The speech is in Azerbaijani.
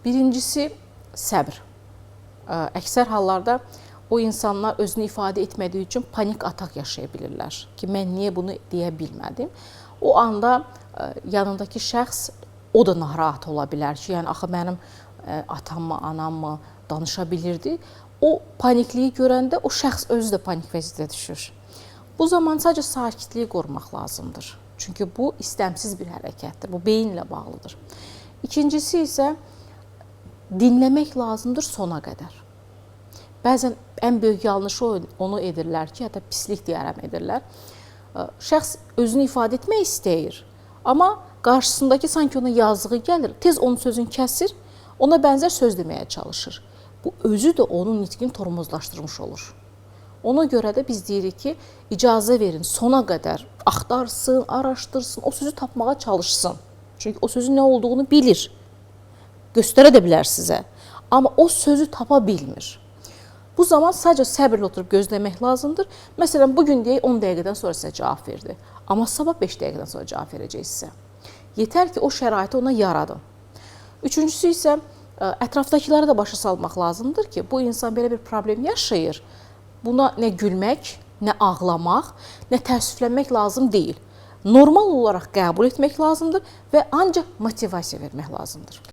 Birincisi səbr. Əksər hallarda o insanlar özünü ifadə etmədiyi üçün panik atak yaşaya bilirlər ki, mən niyə bunu deyə bilmədim. O anda yanındakı şəxs o da narahat ola bilər ki, yəni axı mənim atammı, anammı danışa bilirdi. O panikliyi görəndə o şəxs özü də panik vəziyyətə düşür. Bu zaman sadəcə sakitliyi qorumaq lazımdır. Çünki bu istəmsiz bir hərəkətdir. Bu beyinlə bağlıdır. İkincisi isə dinləmək lazımdır sona qədər. Bəzən ən böyük yanlışı onu edirlər ki, hətta pislik deyərəm edirlər. Şəxs özünü ifadə etmək istəyir, amma qarşısındakı sanki ona yazığı gəlir, tez onun sözünü kəsir, ona bənzər söz deməyə çalışır. Bu özü də onun nitqini tormozlaşdırmış olur. Ona görə də biz deyirik ki, icazə verin sona qədər axtarsın, araşdırsın, o sözü tapmağa çalışsın. Çünki o sözün nə olduğunu bilir. Göstərə də bilər sizə. Amma o sözü tapa bilmir. Bu zaman sadəcə səbirlə oturub gözləmək lazımdır. Məsələn, bu gün deyək 10 dəqiqədən sonra sizə cavab verdi. Amma sabah 5 dəqiqədən sonra cavab verəcək sizə. Yetər ki, o şəraiti ona yaradın. Üçüncüsü isə ətrafdakılara da başa salmaq lazımdır ki, bu insan belə bir problem yaşayır. Buna nə gülmək, nə ağlamaq, nə təəssüflənmək lazım deyil. Normal olaraq qəbul etmək lazımdır və ancaq motivasiya vermək lazımdır.